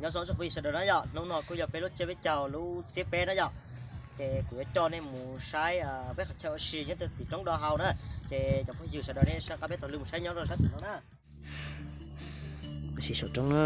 Nyob zoo tsoom phooj ywg sawv daws na yom, hnub no kuj yog peb lub tsiab peb caug lub xiab peb na yom. Ces kuv yuav coj nej mus saib peb qhov chaw ua si nyob rau tim roob Do Hau na. Ces cov phooj ywg sawv daws nej soj qab peb taug lw mus saib nyob rau sab tim no na. Ua si saum roob na.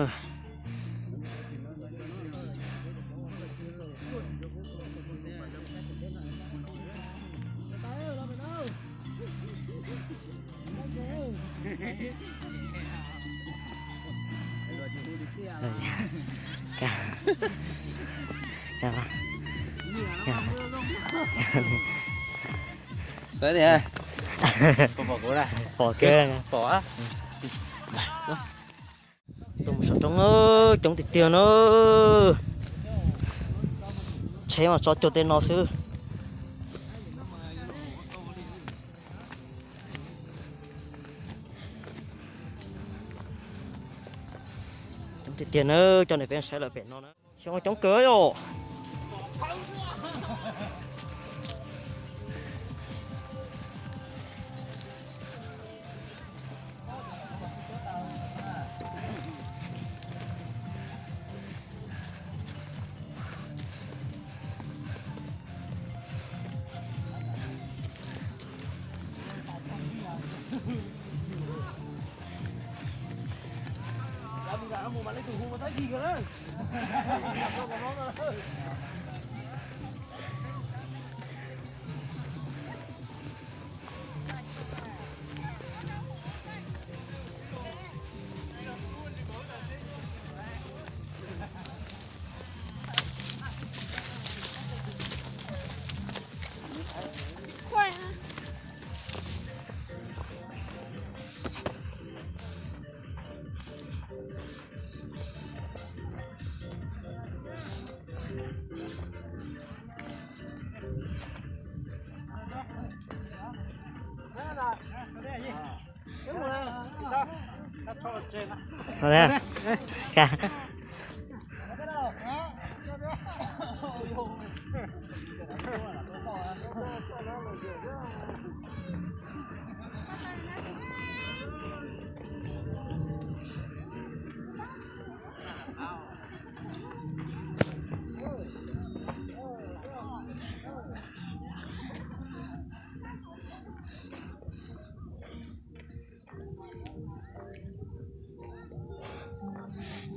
Saib tias, pom kiag, pom. Tuaj mus saum roob coob tiag tiag na. Tsheb mas tso cuag tej no xwb. Coob tiag tiag na, coj nej peb saib lawm pem no na. Xyov coob kawg yom.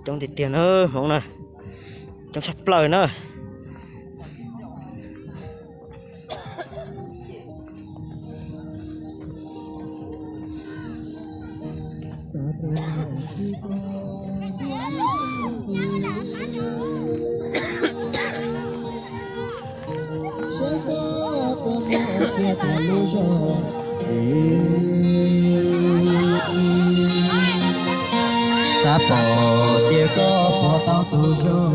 Coob tiag tiag na hmoob na, coob tshaj plaws na. Xav pom tias koj puas tau tus zoo.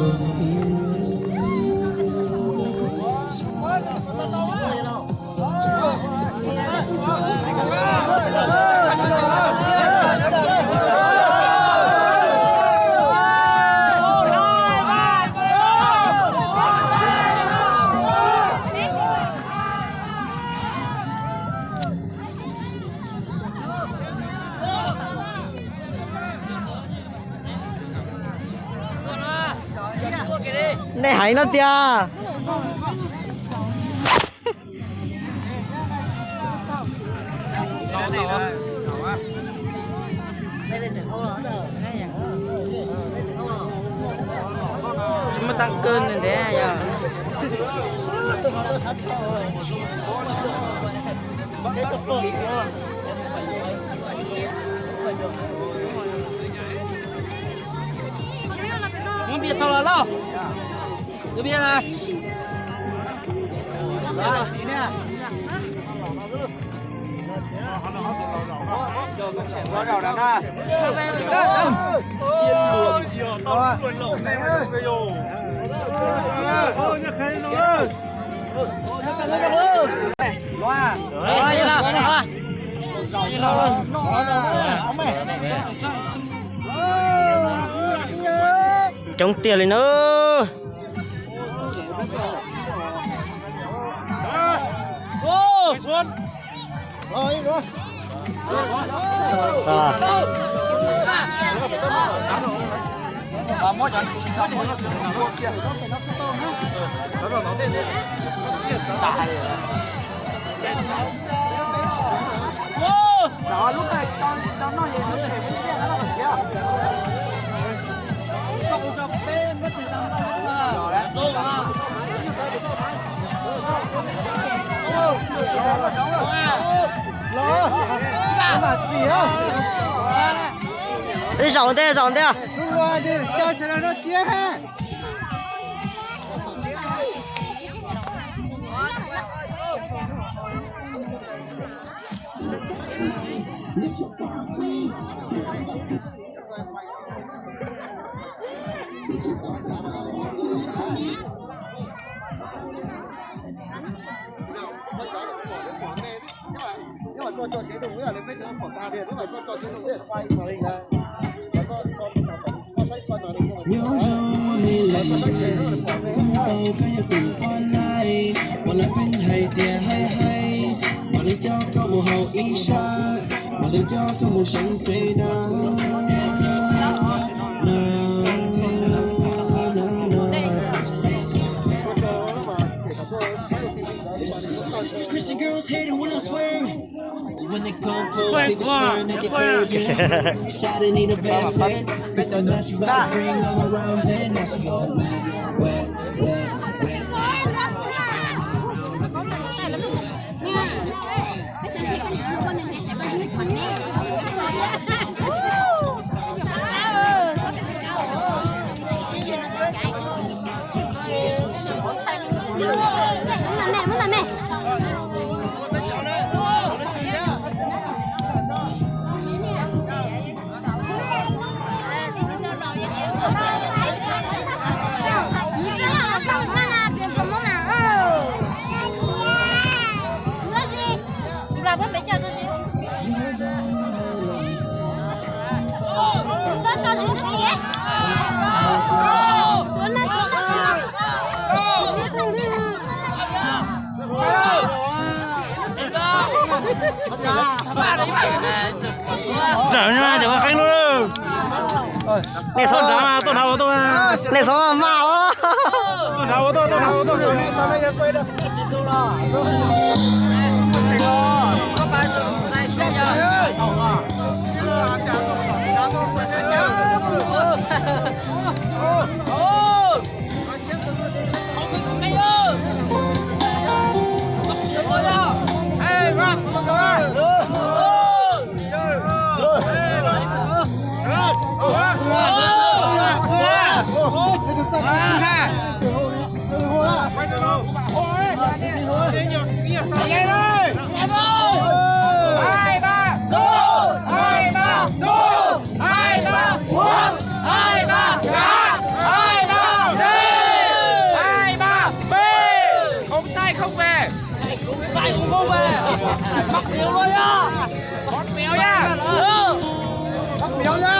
Nej hais no tiag. Tsis muaj tag kawg ntev yog. Muab npias tau los lauj? Npias na. Coob tiag li na. Zaum ntej, zaum ntej. Nyob zoo me leej tau koj yog tus poj laij, uas lawv pheej hais tias haib haib, mam li coj koj mus haus ib sab, mam li coj koj mus seev fem na. Christian girls hate it when I swear. When they come close, people swear and they get crazy. Shot it in the best friend. This is not you about to bring all around and now she all wet, wet, wet, wet. Nrawm no cov qeeb lub. Nej txhob nrad mas tuaj nrad ua tuaj. Nej txhob maj os. Tuaj nrad ua tuaj, tuaj nrad ua tuaj. Hai ba, tuj! Hai ba, tuj! Hai ba, tuj! Hai ba, tuj! Hai ba, tuj! Hai ba, tuj! Hai ba, tuj! Không sai không về. Không sai không về. Phát phiếu luôn nhá. Phát phiếu nhá. Phát phiếu nhá.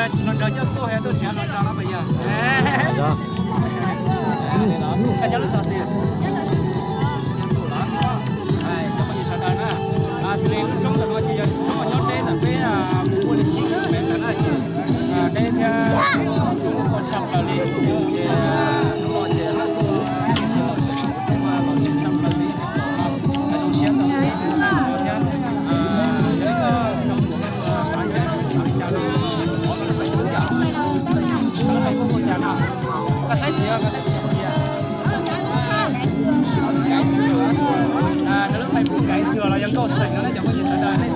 Los nrog coj tuaj, tuaj nrhiav los nrog no mas yog. Koj nyob lub xyoo twg? Cov phooj ywg sawv daws na, xws li lub roob ntawm no ces yog roob uas nyob deb ntawm peb mus ua li tsib mev ntawm na ces deb thiab tshaj plaws li. Ces hnub no ces lawv tuaj los tseem tshaj plaws li, zoo siab ntau thiab. Yog ib co zoo xav li cas xav li cas no, qhov no lub Facebook hu cas no? Koj saib tias, koj saib tias, nws lub Facebook Nkaiv Xyuas los yog Nkauj Seem no na cov phooj ywg sawv daws, nej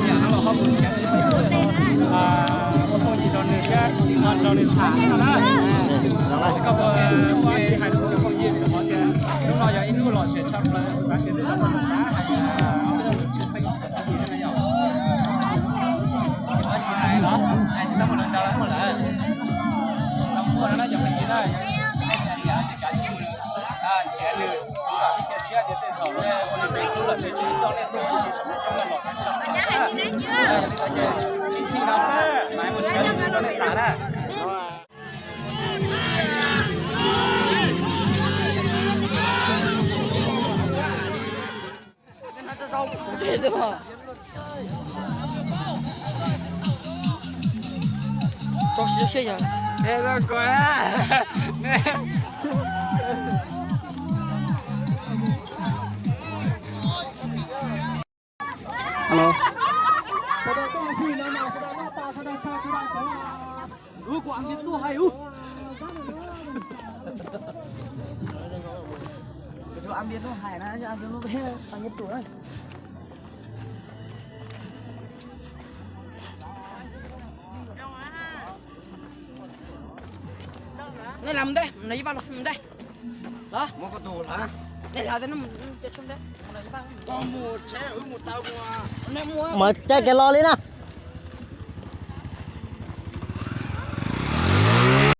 nyiam no los ho mus nrhiav nws Facebook, ua phooj ywg rau nws thiab ho nrog nws tham no na. Koj puas muaj dab tsi hais rau cov phooj ywg, qhov tias hnub no yog ib hnub lom zem tshaj plaws, xav tias tej zaum koj xav xav hais tshwj xeeb rau cov phooj ywg thiab na yom? Tsis muaj dab tsi hais los? Hais tsis tau mus lawm, nrog lawv mus lawm. Tsis tau muaj no na cov phooj ywg na, yog nej xav li cas ces kav tsij mus nrhiav nws, kom nej cia siab tias tej zaum nej ua nws tus tub lom zem tseem coj nej tuaj ua si saum lub roob no los tshaj plaws na. Yog li ntawd ces sib ntsib no na, mam mus nrhiav nws rau nej tham na. Nej lam mus ntej, no ib pab los mus ntej. Los. Nej lam ntej, no mus ntej. Mas caij kiag los li na.